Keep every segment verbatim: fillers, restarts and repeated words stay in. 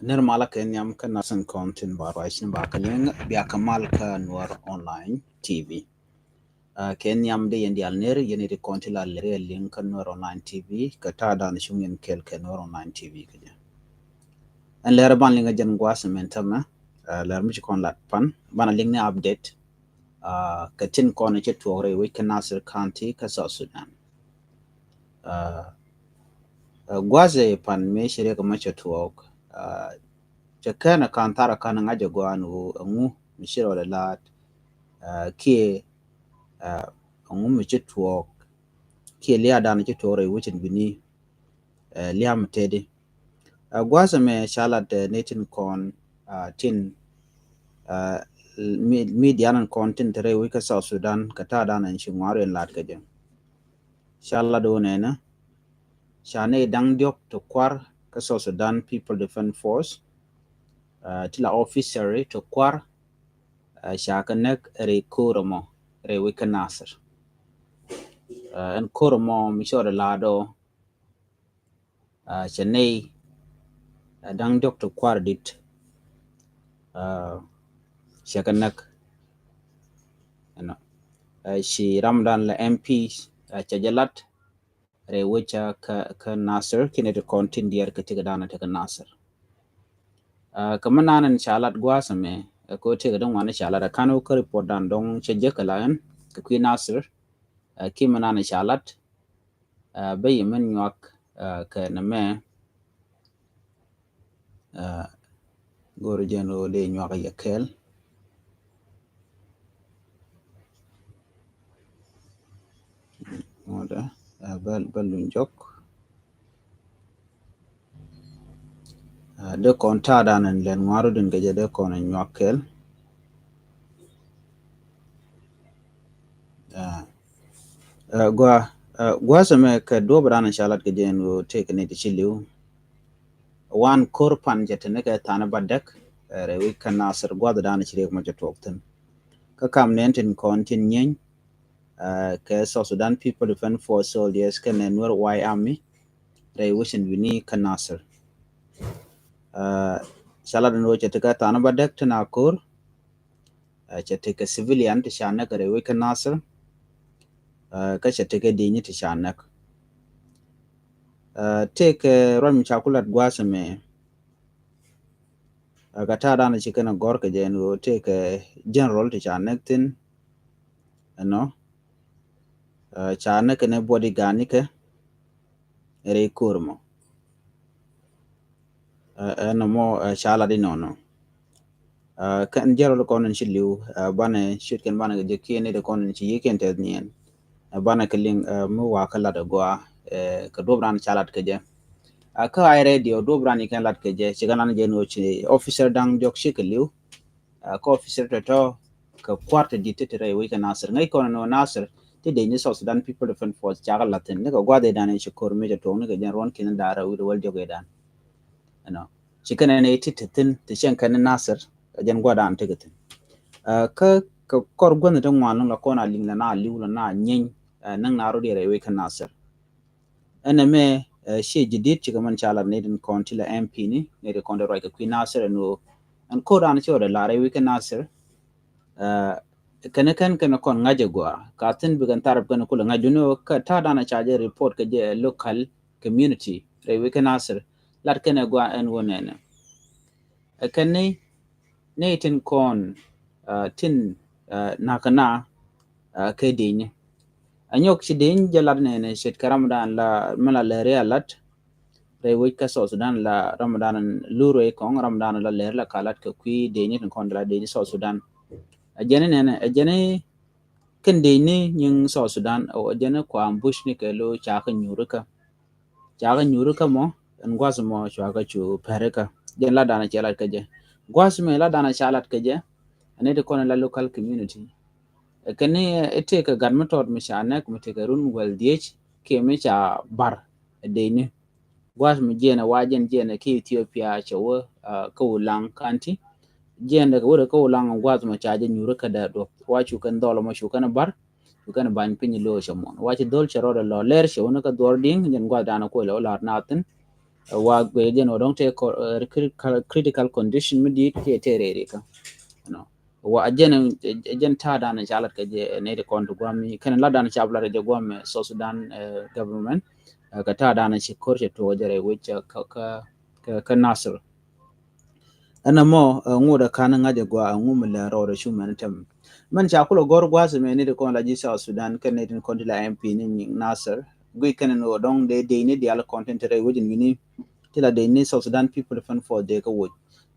Nir malä kɛ nhiam kä nasin kɔn tin ba ruac ni ba kɛ liŋ bia kɛ mal kä Nuɛr Online T V. Kɛ nhiam di yɛn dial nir yɛn di kɔn ti la leri liŋ kä Nuɛr Online T V kɛ ta̱a̱ dan cuŋ yɛn kɛl kɛ Nuɛr Online T V kɛ jɛ. Ɛn lɛr ban liŋ kä jɛn gua̱a̱th mɛn tämɛ lɛr mi ci kɔn lat pan ban liŋ ni update kɛ tin kɔn cɛ tuɔɔk rɛy wec kä Nasir County kä South Sudan. Gua̱a̱th pan mi ci riɛk mɛ cɛ tuɔɔk cɛ kɛn kan thar kan ŋa̱c ɛ gua̱a̱n wu ɛŋu mi ci rɔɔdɛ laat kiɛ ɛŋu mi ci tuɔɔk kiɛ lia̱a̱ dan ci tuɔɔk rɛy wec in bini lia̱a̱ mi tedi. Gua̱a̱th ɛmɛ ca lat ni tin kɔn tin midian in kɔn tin te rɛy wec kä South Sudan kɛ ta̱a̱ dan in ci ŋuar in lat kɛ jɛ. Ca lat wä nɛnɛ ca nɛy da̱ŋ diɔ̱k ti kua̱r kä South Sudan People Defense Force ti la officer ti kua̱r ca kɛ näk rɛy ko̱r ɛmɔ rɛy wec kä Nasir. Ɛn ko̱r ɛmɔ mi cɔɔdɛ la̱a̱dɔ cɛ nɛy da̱ŋ diɔ̱k ti kua̱r dit cɛ kɛ näk. Ci ram dan la M P cɛ jɛ lat rɛy wec kä Nasir kinɛ ti kɔn tin diɛɛr kɛ ti kɛ dan ti kɛ Nasir. Kɛ mi nan in ca lat gua̱a̱th ɛmɛ kɛ ti kɛ däŋ wan ca lat a kan wä kä report dan dɔŋ cɛ jɛ kɛ la ɛn kɛ kui̱ Nasir. Ki mi nan in ca lat bä yi min nyuak kɛ nɛ mɛ go̱r jɛn ɣöö dee nyuak yɛ kɛɛl. Ŋuɔdɛ bä luny jɔk. Dee kɔn ta̱a̱ dan in lɛn ŋuaru din kɛ jɛ dee kɔn in nyuak kɛɛl. Gua gua sɛmɛ kɛ duɔp dan in ca lat kɛ jɛ in ɣöö tëëk ni ti ci li̱w. Wan ko̱r pan cɛ tini kɛ tha̱a̱n ba däk rɛy wi̱c kä Nasir gua̱th dan ci riɛk mɔ cɛ tuɔɔk thi̱n. Kä kam nɛn tin kɔn tin nyieeny kɛ South Sudan People Defense Force soldiers kɛnɛ Nuer White Army rɛy wecin wi̱ni kä Nasir. Ca lat in ɣöö cɛ ti kɛ tha̱a̱n ba däk tin a ko̱r. Cɛ tekɛ civilian ti ca näk rɛy wec kä Nasir. Kä cɛ tekɛ di̱i̱ni ti ca näk. Tekɛ ruac mi ca ku lat gua̱a̱th ɛmɛ. Kä ta̱a̱ dan ci kɛn a gɔ̱r kɛ jɛ ɛn ɣöö tekɛ general ti ca näk thi̱n. Ɛnɔ ca näk kɛn ɛ bodyguard nikɛ rɛy ko̱r mɔ. Ɛn mɔ ca lat inɔnɔ. Kɛn jɛrɔl kɔn in ci li̱w banɛ ciöt kɛn banɛ kɛ jɛ kiɛn ni de kɔn in ci yiëë kɛn tɛth niɛn. Banɛ kɛ liŋ mi wakä lat agɔa kɛ duɔp ran ca lat kɛ jɛ. Kä ay radio duɔp ran ikɛn lat kɛ jɛ ci kɛn lan jɛ ni wä ci officer daŋ jɔk ci kɛ li̱w. Kä officer tɔtɔ kɛ kua̱r ti di̱t ti ti rɛy wec kɛ Nasir ŋäc kɔn ni wä Nasir ti dec ni South Sudan People Defense Force cakɛ lathin ni kɛ gua̱th idan i̱ ci ko̱r mi cɛ tuɔɔk ni kɛ jɛn ruɔn ki̱n da̱rä wi̱r wäl jɔk idan. Ɛnɔ ci kɛn ɛn i̱ ti ti thi̱n ti cɛn kɛn ni Nasir kɛ jɛn gua̱dan ti kɛ thi̱n. Kä kɛ kɔr guänh ti ŋuan lɔŋ la kɔn a liŋ la na li̱w la na nyieeny. Näŋ na rot yɛ rɛy wec kɛ Nasir. Ɛn ɛmɛ ciɛ ji̱ di̱t cikɛ mɛn ca lat ni tin kɔn ti la M P ni ni tin kɔn ti ruac kɛ kui̱ Nasir ɛn ɣöö ɛn ko̱r dan ci ɣɔt ɛ lar rɛy wec kɛ Nasir. Kɛn kɛn kɛn kɔn ŋa̱c ɛ gɔaa ka thi̱n bikɛn tharap kɛn kulɛ ŋa̱c duni ɣöö kä ta̱a̱ dan ca jɛ report kɛ jɛ local community rɛy wec kä Nasir lat kɛn ɛ gɔaa ɛn ɣöö nɛnɛ. Ɛ kɛn ni ni tin kɔn tin nakä na kɛ di̱ny. Ɛ nyɔk ci di̱ny jɛ lat nɛnɛ ce̱tkɛ ramdan la mi la lɛri a lat rɛy wec kä South Sudan la ramdan lur rɛy kɔŋ ramdan la lɛri la ka lat kɛ kui̱ di̱ny tin kɔn la di̱ny South Sudan. Ɛ jɛn ni nɛnɛ ɛ jɛn ni kɛn dec ni nyiŋ South Sudan ɛ jɛn kua ambush ni kɛ lo ca kɛ nyuuri kä. Ca kɛ nyuuri kä mɔ ɛn gua̱th mɔ cua kɛ cu pɛri kä. Jɛn lat dan cɛ lat kä jɛ. Gua̱th mɛ lat dan ca lat kä jɛ. Ɛn ni ti kɔn la local community. Ɛ kɛn ni ɛ tëë kɛ gat mi tɔt mi ca nɛk mi tëë kɛ run wäl dhiec kiɛ mi ca bar ɛ dec ni. Gua̱th mi jiɛn ɛ wa jiɛn jiɛn ɛ ki Ethiopia cɛ wä kä Ulaŋ County. Jiɛn dɛ kɛ wä dɛ kä Ulaŋ gua̱th mi ca jɛ nyuuri kä dɛ duɔth wa cu kɛn dhɔl mɔ cu kɛn bar cu kɛn bany piny lo̱o̱ cɛ muɔn wa ci dhol cɛ rɔɔdɛ lɔ lɛr cɛ wä ni kä dhuɔr di̱ŋ jiɛn gua̱th danɛ kuɔc lɛ wä la̱r nathin. Wa guɛ jɛn wä dɔŋ tɛ critical condition mi dit kiɛ tɛ rɛy rikä. Wa jɛn jɛn ta̱a̱ dan ca lat kɛ jɛ nɛy ti kɔn ti guam mi kɛn lat dan ca lat kɛ jɛ guam mɛ South Sudan government. Kɛ ta̱a̱ dan ci kor cɛ tuɔk jɛ rɛy wec kä kä kä Nasir. Ɛn ɛmɔ ŋot ɛ kan ŋa̱c ɛ gua ɛ ŋum lɛ rɔɔdɛ cu mɛn tɛm. Mɛn ca kulɛ gɔr gua̱a̱th mɛ ni ti kɔn la ji̱ South Sudan kɛn ni tin kɔn ti la M P ni nyiŋ Nasir. Gui kɛn ni wä dɔŋ dee dee ni dial kɔn tin te rɛy wec in wini. Ti la dee ni South Sudan People Defense Force dee kä woc.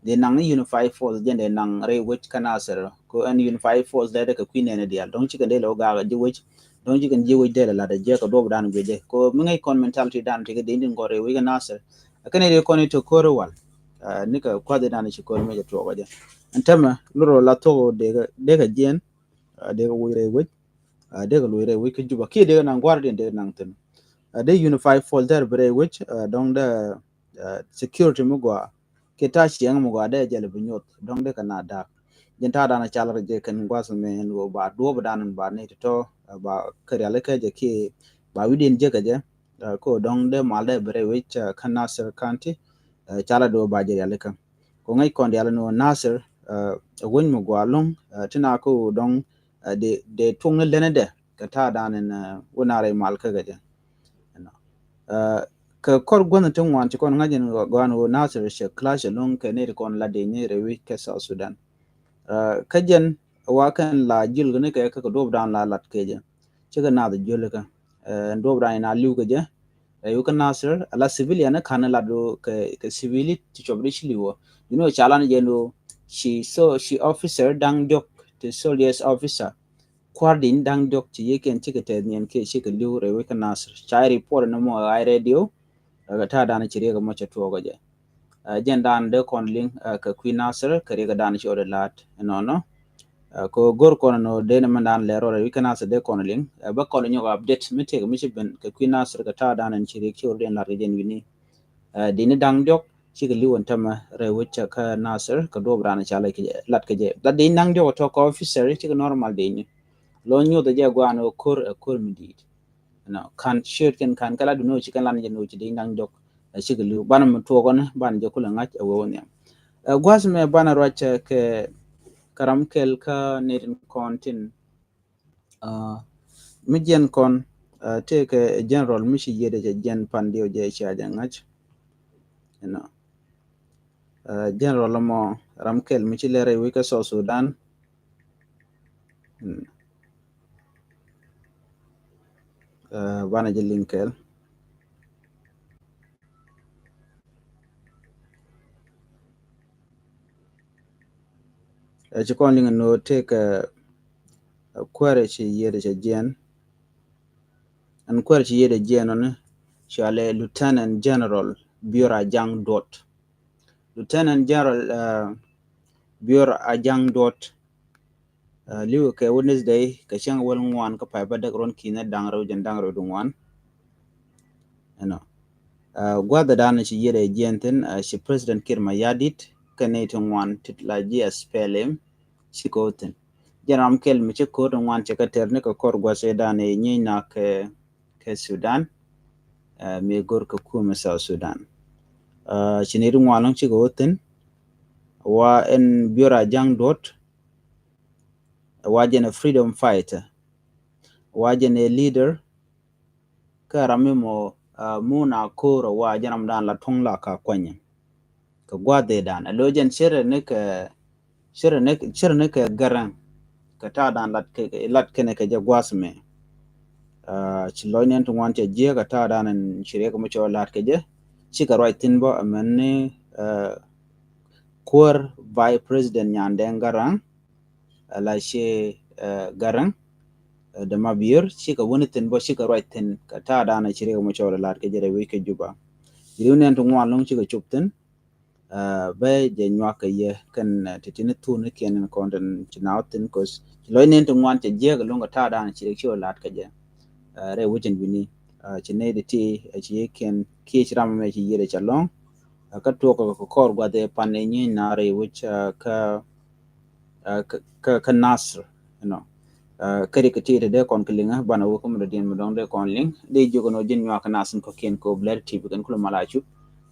Dee naŋ ni unified force jɛn dee naŋ rɛy wec kä Nasir. Ko ɛn unified force dee dee kɛ kui̱ nɛn dial dɔŋ cikɛn dee lɛ wä gaak ji̱ wec. Dɔŋ cikɛn ji̱ wec dee lɛ lat a jiɛ kɛ duɔp dan guic jɛ ko mi ŋäc kɔn mentality dan ti kɛ dee ni tin gɔr rɛy wec kä Nasir. Kɛn dee kɔn ni te ko̱r wal. Ni kɛ kuath dan ci ko̱r mɛ jɛ tuɔk jɛ. Ɛn tɛmɛ lurɔ la thok dee kɛ jiɛn. Dee kɛ woc rɛy wec. Dee kɛ loc rɛy wec kä Juba kiɛ dee kɛ naŋ gua̱r diɛn dee kɛ naŋ thin. Dee unified force dee bi rɛy wec dɔŋ dee security mi gɔaa. Kiɛ ta̱a̱ ciɛŋ mi gɔaa dee jɛl bi nyoth dɔŋ dee kɛ na da̱a̱k. Jɛn ta̱a̱ dan a cal rɛ jɛ kɛn gua̱th mɛ ɛn ɣöö ba duɔ̱ɔ̱p dan ba ni ti tɔ ba kɛ rialikä jɛ kiɛ ba wi̱diɛn jɛ kɛ jɛ. Ko dɔŋ dee mal dee bi rɛy wec kä Nasir County. Cal a duɔ̱ɔ̱p ba jɛ rialikä. Ko ŋäc kɔn dial ni wä Nasir ɛ weny mi gɔaa lo̱ŋ ti na ko dɔŋ dee tuŋ ni lɛn dɛ kɛ ta̱a̱ dan in wä na rɛy mal kä kɛ jɛ. Kɛ kɔr guänh ti ŋuan ci kɔn ŋa̱c in gɔaa ni wä Nasir cɛ clash lo̱ŋ kɛ ni ti kɔn la dee ni rɛy wec kɛ South Sudan. Kä jɛn wa kɛn la jil kɛ ni kɛ kɛ duɔp dan la lat kɛ jɛ cikɛ nath jil kɛ duɔp dan in a liw kɛ jɛ. Rɛy wec kä Nasir ala civilian ni kan ni lat do kɛ civili ti cɔp di ci liw wä. You know ca lan jɛ do ci so ci officer daŋ diɔk ti soldiers officer. Kuar din daŋ diɔk ci yeken cikɛ tɛth niɛn kiɛ cikɛ liw rɛy wec kä Nasir. Ca report ni mɔ ɣa̱c radio. Kɛ ta̱a̱ dan ci riek mɔ cɛ tuɔɔk jɛ. Jɛn dan dee kɔn liŋ kɛ kui̱ Nasir kɛ riek dan ci ɔdɛ la̱t nɔnɔ. Kɛ go̱r kɔn nɔ dee ni mɛn dan lɛr ɔdɛ wi̱c kä Nasir dee kɔn liŋ bä kɔn nyɔk update mi tëk mi ci ben kɛ kui̱ Nasir kɛ ta̱a̱ dan ci riek ci ɔdɛ la̱t kɛ jɛn wi̱ni. Dini daŋ diɔk cikɛ liw ɛn tämɛ rɛy wec kä Nasir kɛ duɔp ran ca lat kɛ jɛ. Lat dini daŋ diɔk tɔ kɛ officer cikɛ normal dini. Lɔ nyuth jɛ guan ɛ kor ɛ kor mi dit. Kan ciöt kɛn kan kɛ la duni wä ci kɛn lan jɛ ni wä ci dini daŋ diɔk. Ɛ cikɛ liw banɛ mi tuɔkɔni banɛ jɛ kulɛ ŋa̱c ɛ wee wä nhiam. Ɛ gua̱th mɛ banɛ ruac kɛ kɛ ram kɛl kä netin kɔn tin. Mi jiɛn kɔn tëëkɛ general mi ci yiëëdɛ cɛ jiɛn pan diɛw jɛ cia jɛ ŋa̱c. General mɔ ram kɛl mi ci lɛr rɛy wec kä South Sudan. Banɛ jɛ liŋ kɛl. Ɛ ci kɔn liŋ ni wä tëëkɛ kuäärɛ ci yiëëdɛ cɛ jiɛn. Ɛn kuäärɛ ci yiëëdɛ jiɛn ɔni cualɛ Lieutenant General Bior Ajang Duot. Lieutenant General Bior Ajang Duot. Liwɛ kɛ Wednesday kɛ cäŋ wäl ŋuan kä pay bädäk ruɔ̱n ki̱n da̱ŋ rɛw jɛn da̱ŋ rɛw di ŋuan. Ɛnɔ gua̱dhɛ dan ci yiɛt ɛ jiɛn thi̱n ci President Kiir Mayardit kɛ nɛy ti ŋuan ti la ji̱ SPLM ci ko̱o̱t thi̱n. Jɛn ram kɛl mi ci ko̱o̱t ŋuan cɛ kɛ tɛr ni kɛ kɔr gua̱th ɛ dan ɛ nyieny na kɛ kɛ Sudan. Mi go̱r kɛ kumɛ South Sudan. Ci nɛy ti ŋuan lɔŋ ci kɛ wä thi̱n. Wa ɛn Bior Ajang Duot. Wa jɛn ɛ freedom fighter. Wa jɛn ɛ leader. Kä ram mi mɔ mun a ko̱r wa jɛn ram dan la tuŋ la ka kuanyɛ. Kɛ gua̱dhɛ dan ɛ lo jɛn cir ni kɛ cir ni kɛ Garaŋ. Kɛ ta̱a̱ dan lat kɛ lat kɛnɛ kɛ jɛ gua̱th mɛ. Ci lɔc nɛn ti ŋuan cɛ jiɛ kɛ ta̱a̱ dan ci riɛk mɛ cɔ lat kɛ jɛ. Ci kɛ ruac thi̱n bä ɛmɛn ni kuäär Vice President Nyandɛŋ Garaŋ. Ala ci Garaŋ Dema Bior ci kɛ wuni thi̱n bä ci kɛ ruac thi̱n kɛ ta̱a̱ dan ci riɛk mɛ cɔ lat kɛ jɛ rɛ wi̱c kɛ Juba. Ci riw nɛn ti ŋuan lɔŋ ci kɛ cop thi̱n. Bɛ jɛ nyuak kɛ yɛ kɛn ti ti ni thun ni kiɛn ni kɔn tin ci na wä thi̱n kos ci lɔc nɛn ti ŋuan cɛ jiɛk loŋ kɛ ta̱a̱ dan ci riɛk ci wä lat kɛ jɛ. Rɛ wecin bini ci nɛy di ti ci yɛ kiɛn kiɛ ci ram mɛ ci yiɛt cɛ lɔŋ. Kä tuɔk kɛ kɔr guath ɛ pan ɛ nyieny na rɛ wec kä kä Nasir. Kä ri kɛ ti ti dee kɔn kɛ liŋ banɛ wä kä mi dɔ̱diɛn mi dɔ̱ŋ dee kɔn liŋ dee jiök ɛn wä ji̱n nyuak kä Nasir kɔ kiɛn kɛ wä blɛr ti bi kɛn kulɛ mal a cup.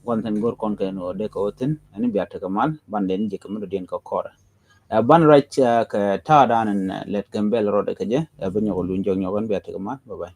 Gua̱n thi̱n go̱r kɔn kɛ ni ɣöö dee kɛ ɣöö thi̱n ɛn bia tekɛ mal ban den ji̱ kɛ mi dɔ̱diɛn kɛ kɔrɛ. Ɛ ban ruac kɛ ta̱a̱ dan ɛn lɛt Gambɛl rɔɔdɛ kɛ jɛ ɛ bi nyɔk luny jɔk nyɔk ɛn bia tekɛ mal. Bye bye.